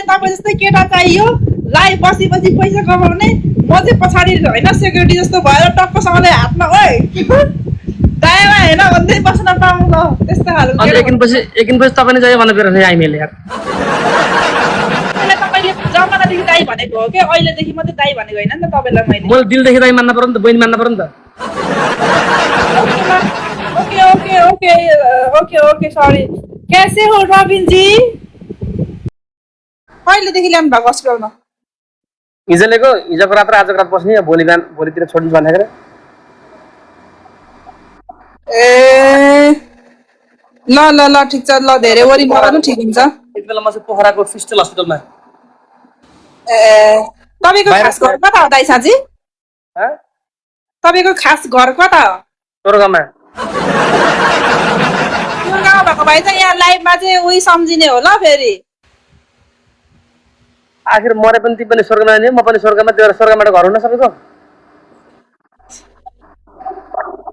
तपाईँ जस्तै केटा चाहियो लाइभ बसी बसी पैसा कमाउने म चाहिँ पछाडि होइन सेक्युरिटी जस्तो भएर टक्कसँगले हातमा ओइ दायाँमा होइन भन्दै बस्न पाउँ ल त्यस्तो खालको एकदिन पछि तपाईँले चाहियो भन्नु पर्यो आइमेले यार तपाईँले जमानादेखि दाइ भनेको हो कि अहिलेदेखि मात्रै दाइ भनेको होइन नि त तपाईँलाई मैले दिलदेखि दाइ मान्न पर्यो नि त बहिनी मान्न पर्यो नि त okay okay okay okay okay sorry कैसे हो रबिन जी कहिलेदेखि ल्याउनु भएको हस्पिटलमा हिजोको रात र आजको रात बस्ने भोलितिर छोडिन्छ भनेको ए ल ल ल ठिक छ ल धेरै वरि मलाई ठिक हुन्छ यति बेला म चाहिँ पोखराको फिस्टल हस्पिटलमा ए तपाईँको खास घर कता हो दाइ साँची तपाईँको खास घर कता हो तोरगाउँमा त्यो गाउँ भएको भए चाहिँ यहाँ लाइभमा चाहिँ उही सम्झिने हो ल फेरि आखिर मरे पनि ती पनि स्वर्गमा जाने म पनि स्वर्गमा त्यो स्वर्गबाट घर हुन सकेको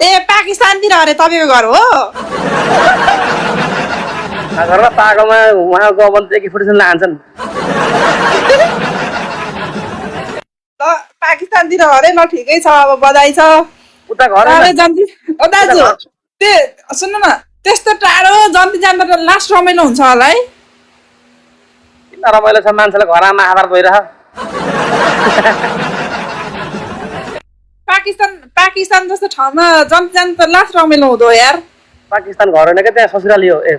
ए पाकिस्तानतिर अरे तपाईँको घर हो घरमा पागलमा उहाँ गयो भने एक फुटेसन लान्छन् ल पाकिस्तानतिर अरे ल ठिकै छ अब बधाई छ उता घर जन्ती ओ दाजु त्यो सुन्नु न त्यस्तो टाढो जन्ती जाँदा त लास्ट रमाइलो हुन्छ होला है रमाइलो छ मान्छेलाई घरमा महाभारत भइरह पाकिस्तान जस्तो ठाउँमा जन्ती जानु त लास्ट रमाइलो हुँदो यार पाकिस्तान घर होइन क्या त्यहाँ ससुराली हो ए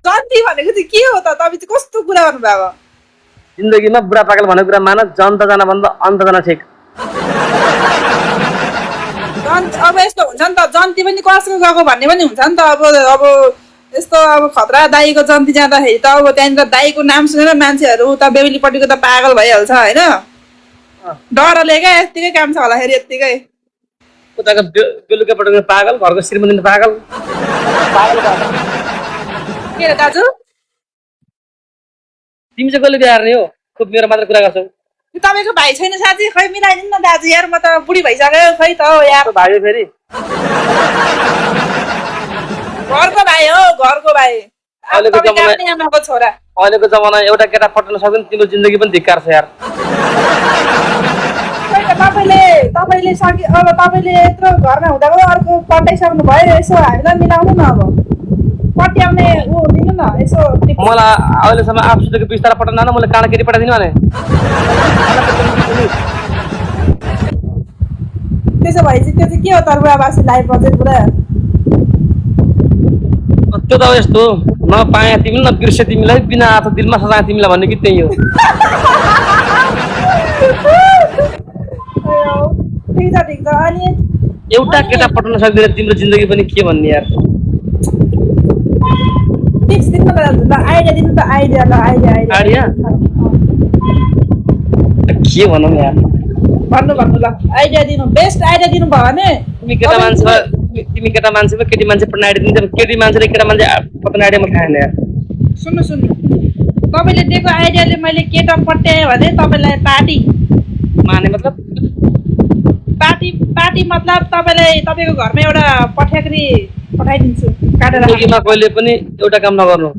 जन्ती भनेको चाहिँ के हो त तपाईँ चाहिँ कस्तो कुरा गर्नुभएको जिन्दगीमा बुढा पागल भनेको कुरा मान जन्त जान भन्दा अन्त जान ठिक अब यस्तो हुन्छ नि त जन्ती पनि कसको गएको भन्ने पनि हुन्छ नि त अब यस्तो अब खतरा दाईको जन्ती जाँदाखेरि त अब त्यहाँनिर दाईको नाम सुनेर मान्छेहरू उता बेहुलीपट्टिको त पागल भइहाल्छ होइन डरले क्या यत्तिकै काम छ होला फेरि यत्तिकै उताको बेलुकापट्टिको पागल घरको श्रीमन्दिर पागल के रे दाजु तिमी चाहिँ कहिले बिहार नि हो खुब मेरो मात्र कुरा गर्छौ तपाईँको भाइ छैन साथी खै मिलाइदिनु न दाजु यार म त बुढी भइसक्यो खै त हो यार भाइ फेरि घरको भाइ हो घरको भाइ आमाको छोरा अहिलेको जमाना एउटा केटा पटाउन सक्दैन तिम्रो जिन्दगी पनि धिक्कार छ यार तपाईँले सकि अब तपाईँले यत्रो घरमा हुँदाको अर्को पटाइसक्नु भयो यसो हामीलाई मिलाउनु न अब पट्याउने ऊ दिनु न यसो मलाई अहिलेसम्म आफूको बिस्तारा पठाउन न मलाई काँडा केटी पठाइदिनु भने त्यसो भए चाहिँ त्यो चाहिँ के हो तरुवावासी लाइफमा चाहिँ पुरा त्यो त यस्तो नपाए तिमीले नबिर्से तिमीलाई बिना हात दिलमा सजाए तिमीलाई भन्ने कि त्यही हो ठिक छ अनि एउटा केटा पठाउन सक्दैन तिम्रो जिन्दगी पनि के भन्ने यार टिप्स दिनु न आइडिया दिनु त आइडिया ल आइडिया के भनौँ यार भन्नु ल आइडिया दिनु बेस्ट आइडिया दिनु भयो भने तिमी केटा मान्छे केटी मान्छे पठाउन आइडिया दिन्छ केटी मान्छेले केटा मान्छे पठाउन आइडिया म खाएन यार सुन्नु तपाईँले दिएको आइडियाले मैले केटा पट्याएँ भने तपाईँलाई पार्टी माने मतलब पार्टी मतलब तपाईँको घरमा एउटा पठ्याक्री पठाइदिन्छु काटेर कहिले पनि एउटा काम नगर्नु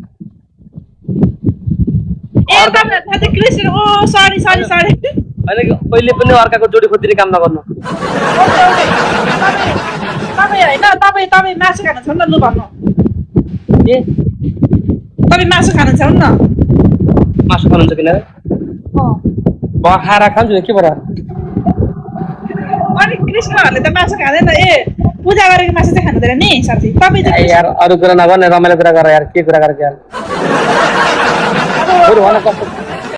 ए तपाईँ कृष्ण ओ सरी होइन कहिले पनि अर्काको जोडी खोज्ने काम नगर्नु तपाईँ मासु खानु छ नि त लु भन्नु ए तपाईँ मासु खानु छ नि मासु खानुहुन्छ किन खाएर खान्छु के भएर अनि कृष्णहरूले त मासु खाँदैन ए पूजा गरेको मासु चाहिँ खानुहुँदैन नि साथी तपाईँ चाहिँ यार अरू कुरा नगर्ने रमाइलो कुरा गर यार के कुरा गरेको यार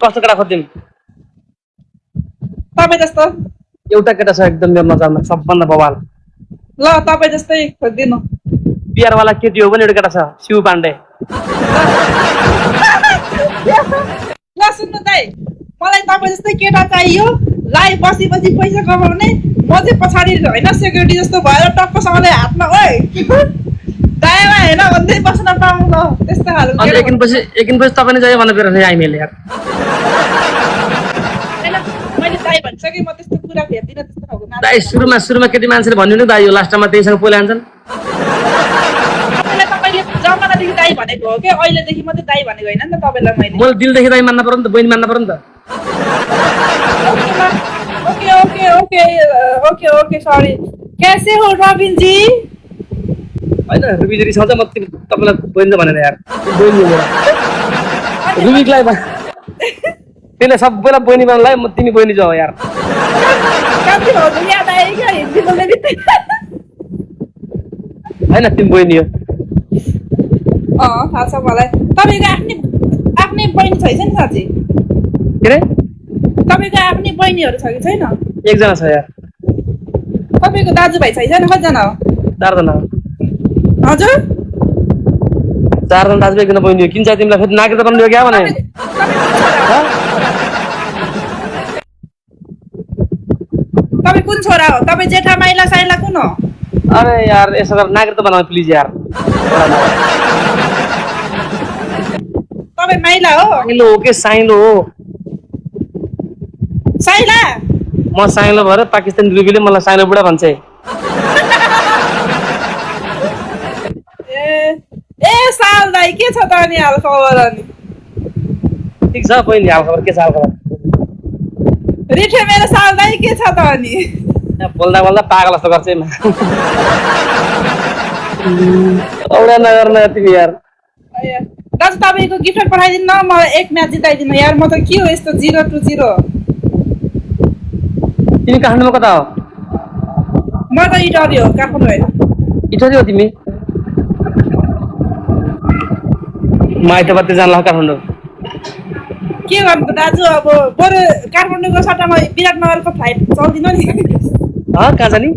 कस्तो केटा खोज्दिम तपाईँ जस्तो एउटा केटा छ एकदम मेरो नजरमा सबभन्दा बवाल ल तपाईँ जस्तै खोजिदिनु बिहारवाला केटी हो पनि एउटा केटा छ शिव पाण्डे ल सुन्नु दाइ मलाई तपाईँ जस्तै केटा चाहियो लाइभ बसी बसी पैसा कमाउने म चाहिँ पछाडि होइन सेक्युरिटी जस्तो भएर टक्कसँगले हातमा ओइ दायाँमा होइन भन्दै बस्न पाउँ ल त्यस्तो खालको एकदिन पछि तपाईँले चाहियो भन्नु पर्यो आइमेले यार मैले दाइ भनिसकेँ म त्यस्तो कुरा भेट्दिनँ त्यस्तो खालको दाइ सुरुमा केटी मान्छेले भन्नु नि दाइ यो लास्ट टाइममा त्यहीसँग पोले हान्छन् तपाईँले जमानादेखि दाइ भनेको हो के अहिलेदेखि मात्रै दाइ भनेको होइन नि त तपाईँलाई मैले मैले दिलदेखि दाइ मान्न पर्यो नि त बहिनी मान्न पर्यो नि त okay okay okay okay okay sorry कैसे हो रबिन जी होइन रुबी रिसाउँछ म तपाईँलाई बहिनी त भनेर यार बहिनी हो रुबीलाई त्यसले सबैलाई बहिनी बनाउनुलाई म तिमी बहिनी जाऊ यार कति हो याद आयो क्या हिन्दी बोल्ने बित्तिकै होइन तिमी बहिनी हो थाहा छ मलाई तपाईँको आफ्नै बहिनी छैन नि साँच्ची के अरे तपाईँको आफ्नै बहिनीहरू छ कि छैन एकजना छ यार तपाईँको दाजुभाइ छैन कतिजना हो 4 जना हजुर 4 जना दाजुभाइ एकजना बहिनी हो किन चाहिँ तिमीलाई फेरि नागरिकता बनाउनु क्या भने तपाईँ कुन छोरा हो तपाईँ जेठा माइला साइला कुन हो अरे यार यसो गरेर नागरिकता बनाऊ प्लिज यार तपाईँ माइला हो साइलो हो के साइलो हो साइला म साइलो भएर पाकिस्तानी रुबीले मलाई साइलो बुढा भन्छ ए साल दाइ के छ त अनि हाल खबर अनि ठिक छ बहिनी हाल खबर के छ हाल खबर रिठे मेरो साल दाइ के छ त अनि बोल्दा बोल्दा पागल जस्तो गर्छ औडा नगर्न तिमी यार दाजु तपाईँको गिफ्ट पठाइदिनु न मलाई एक म्याच जिताइदिनु यार म त के हो यस्तो 0-0 तिमी काठमाडौँ कता हो म त इटरी हो काठमाडौँ होइन इटरी हो तिमी माइतबार जान ल काठमाडौँ के गर्नु दाजु अब बरु काठमाडौँको सट्टामा विराटनगरको फ्लाइट चल्दिनु नि कहाँ जाने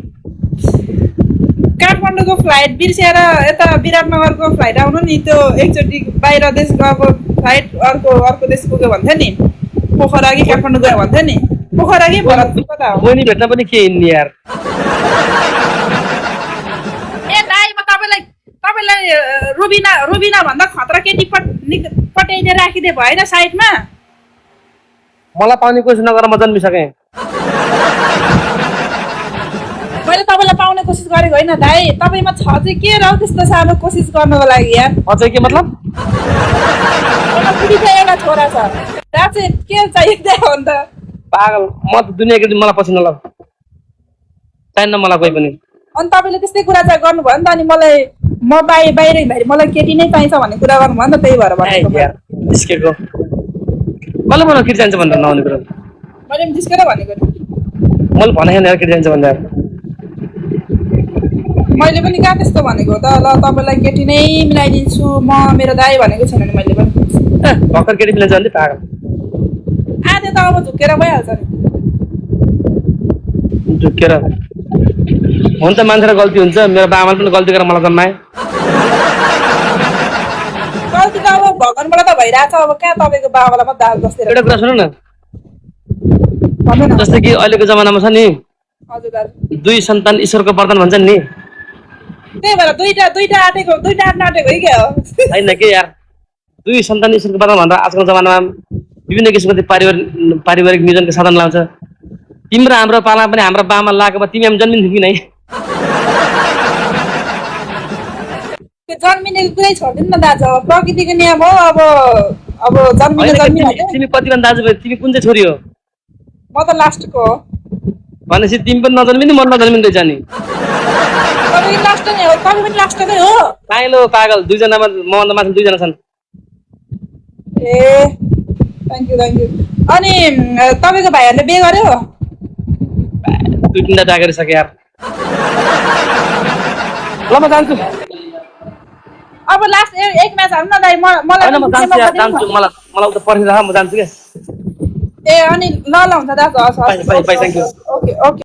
काठमाडौँको फ्लाइट बिर्सिएर यता विराटनगरको फ्लाइट आउनु नि त्यो एकचोटि बाहिर देश गएको फ्लाइट अर्को देश पुग्यो भन्थ्यो नि पोखरा कि काठमाडौँ गयो भन्थ्यो नि पोखरा कि भरतपुर कता हो बहिनी भेट्न पनि के हिँड्ने यार ए दाइ म तपाईँलाई रुबिना भन्दा खतरा केटी पटाइदिएर राखिदिए भएन साइडमा मलाई पाउने कोसिस नगर म जन्मिसकेँ मैले तपाईँलाई पाउने कोसिस गरेको होइन दाइ तपाईँमा छ चाहिँ के र त्यस्तो सानो कोसिस गर्नको लागि यार अझै के मतलब एउटा छोरा छ त्यहाँ चाहिँ के चाहियो हो नि त पागल म त दुनियाँ केटी मलाई पछि नलग चाहिन्न मलाई कोही पनि अनि तपाईँले त्यस्तै कुरा चाहिँ गर्नुभयो नि त अनि मलाई म बाहिर हिँड्दाखेरि मलाई केटी नै चाहिन्छ भन्ने कुरा गर्नुभयो नि त त्यही भएर भनेको निस्केको कसले मलाई केटी चाहिन्छ भनेर नआउने कुरो मैले पनि जिस्केर भनेको नि मैले भनेको यार केटी चाहिन्छ भनेर मैले पनि कहाँ त्यस्तो भनेको त ल तपाईँलाई केटी नै मिलाइदिन्छु म मेरो दाइ भनेको छैन नि मैले पनि भर्खर केटी मिलाइन्छ भने पागल आधे त अब झुकेर भइहाल्छ नि झुकेर हुन त मान्छेलाई गल्ती हुन्छ मेरो बाबाले पनि गल्ती गरेर मलाई जन्माए गल्ती त अब भगवानबाट त भइरहेछ अब कहाँ तपाईँको बाबालाई मात्रै दाल बस्दै एउटा कुरा सुन न भन्नु न जस्तै कि अहिलेको जमानामा छ नि हजुर दाजु 2 सन्तान ईश्वरको वरदान भन्छन् नि त्यही भएर दुईटा आँट्न आँटेको है क्या हो होइन के यार 2 सन्तान ईश्वरको वरदान भनेर आजकल जमानामा विभिन्न किसिमको पारिवारिक नियोजनको साधन लाउँछ तिम्रो हाम्रो पाला पनि हाम्रो बामा लागेको भए तिमी हामी जन्मिन्थ्यौ कि नै त्यो जन्मिनेको कुरै छोडिदिनु न दाजु अब प्रकृतिको नियम हो अब जन्मिने तिमी कतिजना दाजुभाइ तिमी कुन चाहिँ छोरी हो म त लास्टको हो भनेपछि तिमी पनि नजन्मिने म नजन्मिँदैछ नि तपाईँ लास्ट नै हो तपाईँ पनि लास्टकै हो पाइलो पागल 2 जनामा मभन्दा माथि 2 जना छन् ए थ्याङ्क यू अनि तपाईँको भाइहरूले बिहे गर्यो 2-3 टा गरिसके यार ल म जान्छु अब लास्ट एक म्याच हाल्नु न दाइ मलाई जान्छु मलाई उता पर्खिरहेको म जान्छु क्या ए अनि ल हुन्छ दाजु हस् बाई थ्याङ्क यू ओके